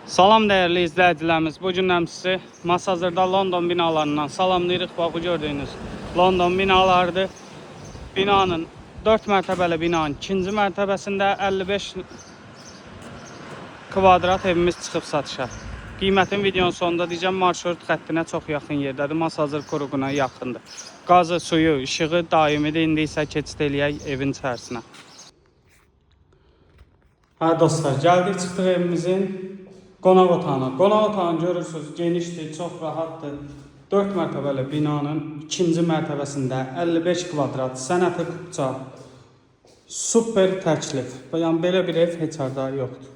Salam dəyərli izləyicilərimiz. Bu gündən sizi Masazırda London binalarından salamlayırıq. Bax bu gördüyünüz London binalarıdır. Binanın 4 mərtəbəli binanın ikinci mərtəbəsində 55 kvadrat evimiz çıxıb satışa. Qiymətin videonun sonunda deyəcəm, marşrut xəttinə çox yaxın yerdədir. Masazır Kuruğuna yaxındır. Qazı, suyu, işığı daimidir. İndi isə keçid eləyək evin içərisinə. Hə dostlar, gəldik çıxdıq evimizin qonaq otağına. Qonaq otağını görürsünüz, genişdir, çox rahatdır. 4 mərtəbəli binanın ikinci mərtəbəsində 55 kvadrat sənəti kupça super təklif. Yəni belə bir ev heç harda yoxdur.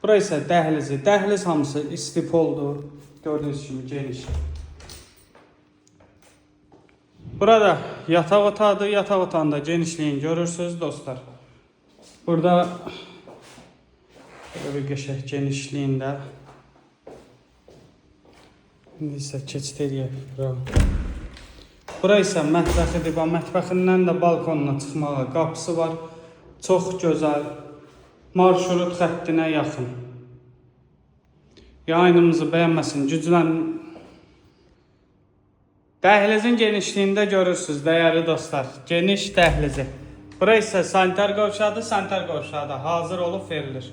Bura isə dəhlizi. Dəhliz hamısı istipoldur. Gördüyünüz kimi geniş. Burada yataq otağıdır. Yataq otağında genişliyini görürsünüz dostlar. Burada belə bir qəşəng genişliyində. İndi isə keçid eləyək bura. Bura isə mətbəxidir. Bax, mətbəxindən də balkonuna çıxmağa qapısı var. Çox gözəl. Marşrut xəttinə yaxın. Yayınımızı bəyənməsin, güclən. Dəhlizin genişliyində görürsünüz dəyərli dostlar. Geniş dəhlizi. Bura isə sanitar qovşağı, sanitar qovşağı da hazır olub verilir.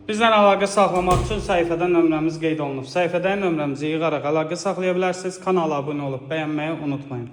Bizlə əlaqə saxlamaq üçün səhifədə nömrəmiz qeyd olunub. Səhifədə nömrəmizi yığaraq əlaqə saxlaya bilərsiniz. Kanala abunə olub bəyənməyi unutmayın.